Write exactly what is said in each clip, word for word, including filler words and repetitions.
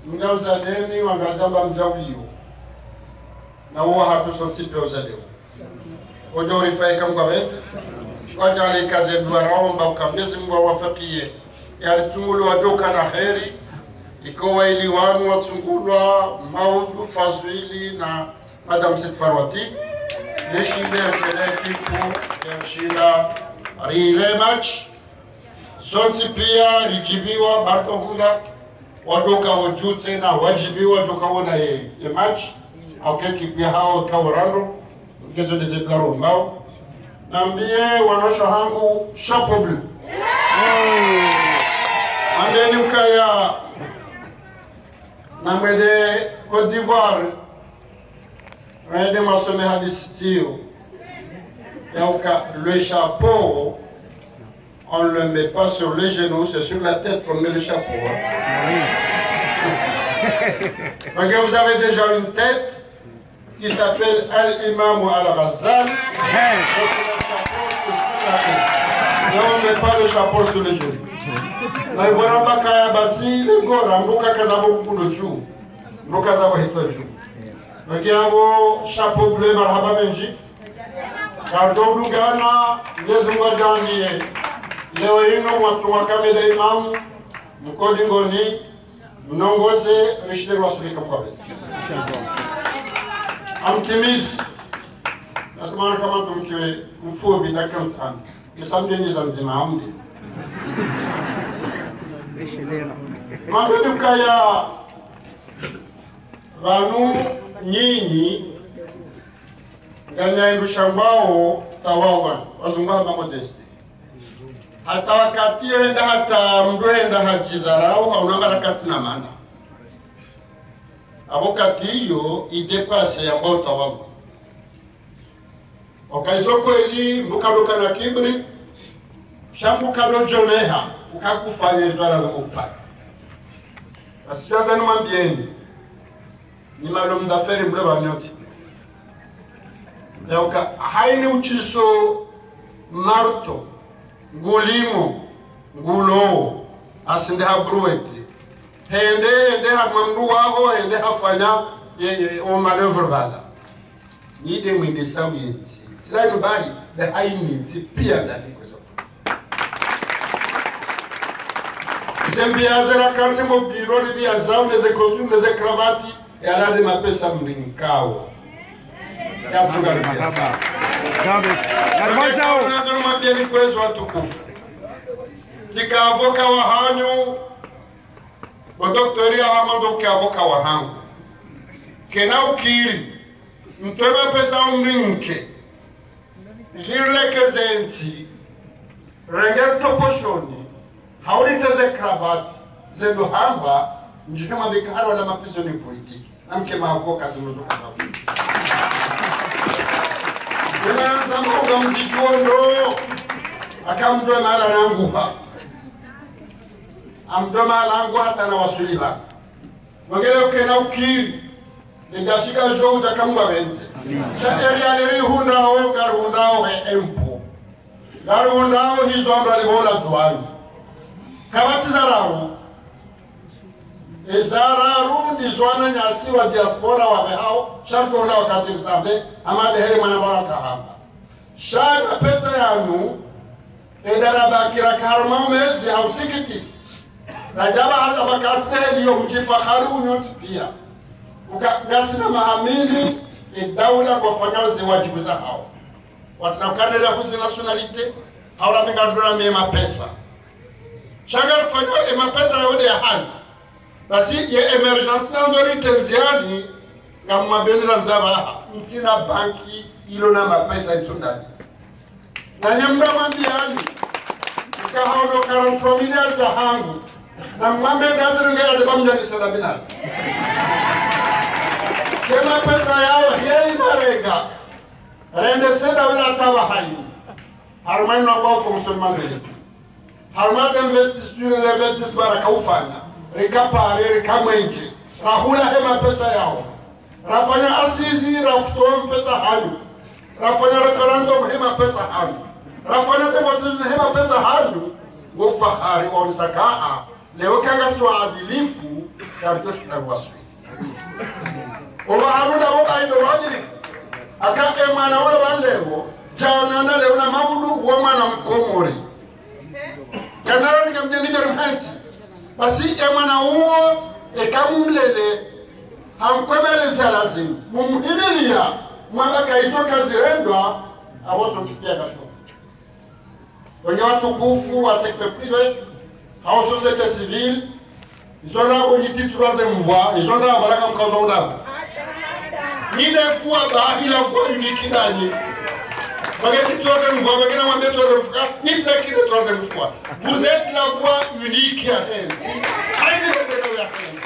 Mdja uzaleni, wandru wadjamba mdja uliwo. Na uwo hatru sontsi piya uzalewo. Wodjo urifayika mgwabete. Wadjali kaze dua raomba uka Mwenyezi Mungu awafakiye. Yali tsungulwa wadjoka na heri. Iko wayili wanu watsungulwa, Maudu, Fazwili na Madame Said Farwati. Neshinde kele ekipu ya ushinda rire match. Sontsi piya ridjibiwa, barto hula, wadjoka wodju tsena, wadjibiwa, wadjoka wona ye, ye match, au ke ekipu ya hawo, ka worando, ngezo ndeze dua rombao. Nambiye wanasha hangu, chapeau bleu. Nambiyeni ukaya, namwende Côte d'Ivoire, mwende mwasome hadisi tsiyo. Ya uka, le chapeau, on ne le met pas sur les genoux, c'est sur la tête qu'on met le chapeau, hein. Parce que vous avez déjà une tête qui s'appelle Al-Imam Al-Ghazali. Donc le chapeau, c'est sur la tête. Mais on ne met pas le chapeau sur les genoux. Na ivo ramba kaya basi, le gora, mbuka kazabo mkuno dju. Mbuka zabo hitwa dju. Donc yabo, chapeau bleu, marahaba mendji. Karto udungana, Mwenyezi Mungu adjaanliye. Leo inu mwatru wa kamera imamu, mkodi ngoni, mnongoze, rishinde rwasulika mkwabezi. Amtimizi. Nasumana kama tumkiwe mfubi na kamtani. Misambe ni za ndzima amde. Mambeni ukaya, pvanu nyinyi, nganyandru shambwao tawawa, wazungu hamba modestie. Hata wakati yenda hata mndru henda hadjidharau, hauna mara katsina mana. Abo wakati iyo idépassé yamba utawawa. Okaizo kweli, mbuka doka na kibri, sha mbuka dodjoneha, ukakufanya izo ala ufanya. Basi piya zanu mwambieni, ni malum daferi mle wa myoti. Yauka, haini utsiso marto, ngulimo, ngulowo, asinde ha brouette. Hende, hende ha mndru waho, hende hafanya, ye, ye, o manœuvre bala. Nyi de mwende sawu yentsi. Tsila inu bahi, de haini ntsi, piya ndani kwezo. Ze mbiya zera kantsi mo biro, ni mbiya zawu, neze costume, neze cravate, yala de mapesa mrinikao. Ya funga ni mbiya. Marahaba. Gabe. Marahaba zao. Nado mwambieni kwezo watukufu. Tsika avocat wa hanyu, o docteur ya hama ndo ke avocat wa hangu. Kena ukiri, mtwe mapesa umrinike. Lirleke zentsi, renge toposhoni, hauri teze cravate, zendo hamba, njike mabika haro na maprisonniers politiques. Namke mavoka zimuzo kababu. Kuna zamu nga mzichuondo, akamdwe mala nanguha. Amdwe mala nanguha tana wasuli ba. Wangele ukena ukiri. Nigashika jo uja kamwa benze. Sha eli aleri hundrao, ngarihundrao he empo. Ngarihundrao hizo amba libola duani. Kabati zarau. Ezararu ndi zwananyasi wa diaspora wa behao, sharto hunda wakati risambe, amade hele mwana bala kahamba. Sha mapesa yanu, enda rabakira karma umezi ha usikitifu. Rajaba hali abakati de heli yo mjifahari unyontsi piya. Uka, ngasina mahamini, e daula ngwafanyao ze wajibu zahao. Watsina ukandela huzi nationalité, haura minga ndura me mapesa. Sha ngarifanyao e mapesa ya wende ya hali. Basi ye émergence nandzo ritenziani, ngamwambieni randza baha, ntsina banki ilo na mapesa itsundani. Na nyamda mwambiani, nkahaono quarante-trois milliards za hangu, na mwambe ndazi ringe ya deba mnyani sada minani. Shema pesa yao, hiya imarenga, rende seda ula tawa hayi. Harumwa inu amba fonctionnement de l'État. Harumwa ze investiture, ze investissement raka ufanya, rika pare, rika mwenje, rahula he mapesa yao. Rafanya assises, rafutoa mpesa hanyu. Rafanya référendum he mapesa hanyu. Rafanya dévotisme he mapesa hanyu. Wo fahari wa unisakaha. Leo kanga si waadilifu, kartoshinda waswili. Oba hanu ndapvo bahi ndo waadilifu. Aka e mwana ule wa leo, djana na leo na maudu wa mwana Mkomori. Kazaro ni kamjeni jari mhanti. Basi e mwana uwo, e kamumlele, hamkwebeleza lazimu. Mumuhimiliya, mwamba ka izo kazirendwa, apvo so tupia kato. Wenye watukufu wa secteur privé, hau société civile, izo ndrabo ni titre troisième voie, izo ndrabo baraka mkazo ndrabo. Ni ne voie ba, ila voie unique ndani. Bage titre troisième voie, bage na mwambe troisième voie, ni c'est qui le troisième voie. Vous êtes la voie unique ya Haiti. Haini ndio ya Haiti.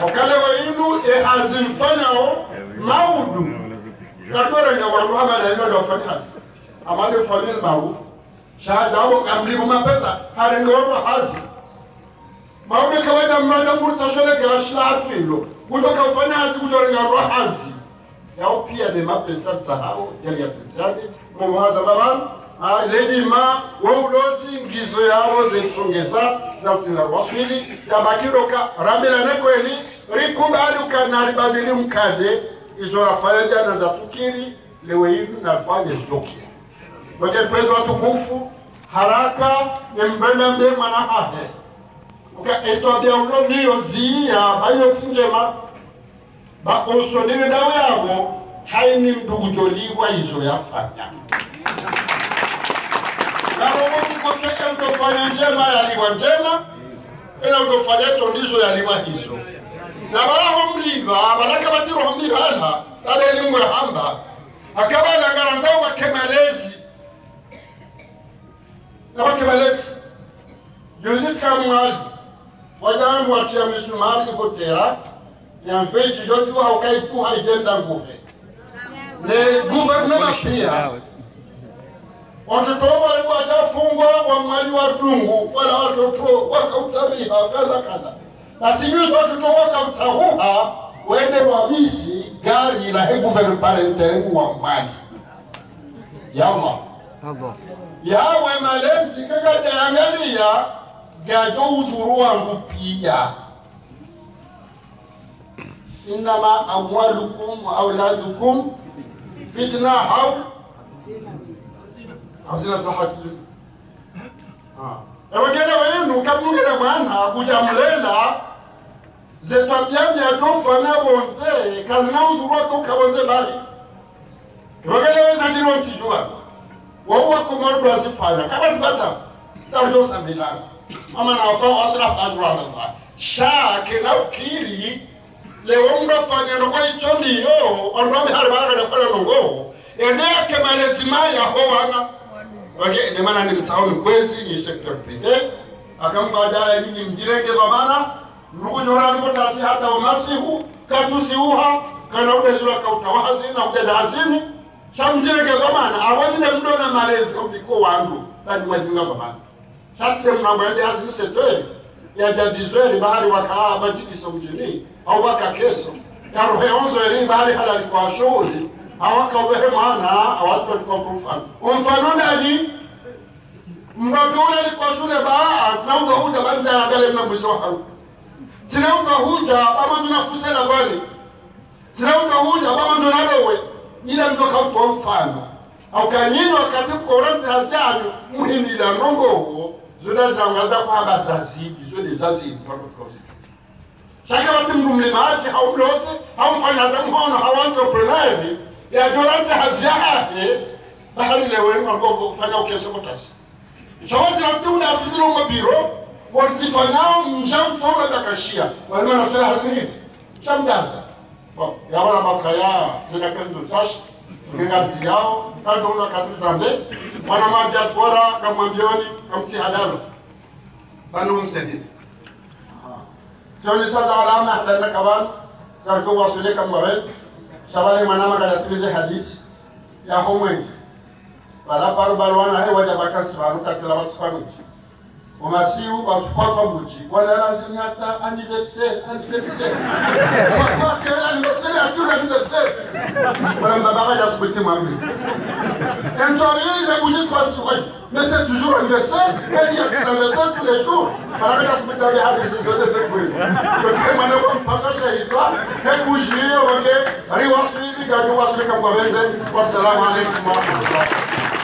Okale wa inu e hazi mfanyao, maudu. Katorenga wandru hama na ino ndio fanya hazi. Amade fanyil maruf. Sha djapvo kamlibu mapesa, harenge wandru hazi. Maudu kawaida mradi ngurutsa shole gashila hatru ilo. Kutoka ufanya hazi kutorenga wandru hazi. Yao pia ne mapesa tsahao, yali ya pitiani, mwahaza babani, a, ledima, wa ulozi, ngizo yapvo, ze tongeza, za kutinga waswili, ya bakiro ka, ramela ne kweli, rikubali uka na ribadili mkade, izo rafanya djana za tukiri, lewe inu nafanye ndokia. Mweke kwezi watukufu, haraka, ne mbenda mbe mwana hahe. Uka etwabia ulo niyo ziya, bayo tsi ndjema. Ba osoni ne dawe yapvo, haini mndru kudjolipvwa izo yafanya. Na robo kukotoka mtofanya ndjema yalipvwa ndjema, ena mtofanya trondizo yalipvwa hizo. Na bala ho mlipva, bala kapvatsi roho mbi bala, tade limwe hamba. Akaba na ngarandzao wake malezi. Na wake malezi. Juzi tsika Mwali. Wadja wangu watia misumari iko tera. Ya mfeji yotu haukai tu haijenda nguhe. Ne gouvernement pia. Watoto wale wadjafungwa wa Mwali wa dungu, wala watoto wakautsabiha, kadha kadha. Basi juzi watoto wakautsahuha, wende wabisi gari la he gouvernement par intérim wa Mwali. Yawa. Allah. Yawe malezi kaka djaangalia, gadjo udhuru wangu pia. إنما أموالكم وأولادكم فتنة أو أو زينة الحياة الدنيا. Ah. Ewe ngele wenu, kamnungele mwana, kudja mlela, ze twabia mbi yadjofanya pvondze, kazina udhuru toka pvondze bali. Ewe ngele weza djiri wontsi djuwa. Wawo wa Komori ndo wazifanya, kapvatsi bata, na udjo sambilana. Mama na wafa, wasila fadru ala Allah. Sha, kena ukiri, leo mndru afanya ndrongo itso ndiyo, wandru wambe hari bala kadjafanya ndrongo. Ende yake malezi maya ho wana. Wake, ende mana ni mtsaoni kwezi, ni secteur privé. Akamba djala ni mdjirenge dhwamana. Mndru kudjora ni kotasi hata umasihu, katusiuha, kana udezula kauta wa hazini, na udeza hazini. Sha mdjirenge dhwamana, awa ine mndru na malezi, uniko wandru, na ni mwadjinga dhwamana. Sha tsi de mna mwende hazi msetwe, yadja dix heures bahari waka madjidisa mdjini, au waka keso. Yarohe onze heures bahari halali kwa shuhuli, hawaka ubehe mwana, hawazikwa kwa mfano. Mfano ndani, mndru ule ali kwa shule ba, tsina udo hudja ba mdara gale mna mwizo hangu. Tsina udo hudja, ba mndru na fusela vani. Tsina udo hudja, ba mndru na lowe, ila mndru kauto mfano. Au kanyinyi wakati mkorantsi hazi yanyu, muhimila ndrongo wo, zuna zanga za kuhamba zazidi, zode zazidi, kwa kwa zidi. Sha kapvatsi mndru mlimadji, hau mlozi, hau mfanya za mhono, hau entrepreneur, yadjorantsi hazi yahahe, bahari lewe, ngombo kufanya ukeso kotasi. Sha wazirantsi unda asisi no mabiro, wazifanyao mdja mtora dakashia, wali mana tula hazi niti. Sha mdaza. Bon, ya wala makaya, zina kanzo tashi, ngenga ziyao, kanzo una katri zambe, wana ma diaspora, kamwambioni, kamtsi hadalo. Banu msedi. Sioni sasa alama, hadana kaban, karko wasule kamware, sha bale mwanama kayatimize hadisi, ya homwengi. Bala paru balwana, he waja bakasi, baru katila watsi pamiti. Omasihu wa, wa, wa mbuji. Wala lazima hata anniversaire, anniversaire. Wa, wa, que anniversaire, à tout l'anniversaire. Wala mbaba kadja subuti mwambiye. Une famille, ça bouge pas sur elle. Mais c'est toujours anniversaire. Et il y a des anniversaires tous les jours. Wala kadja subuti mwambiye, ah, mais c'est, c'est, c'est vrai. Donc, moi, je passe à cette histoire. Et bougie, ok. Allez, on suit, les gars, on va se mettre comme ça. Wassalamu alaikum wa rahmatullah.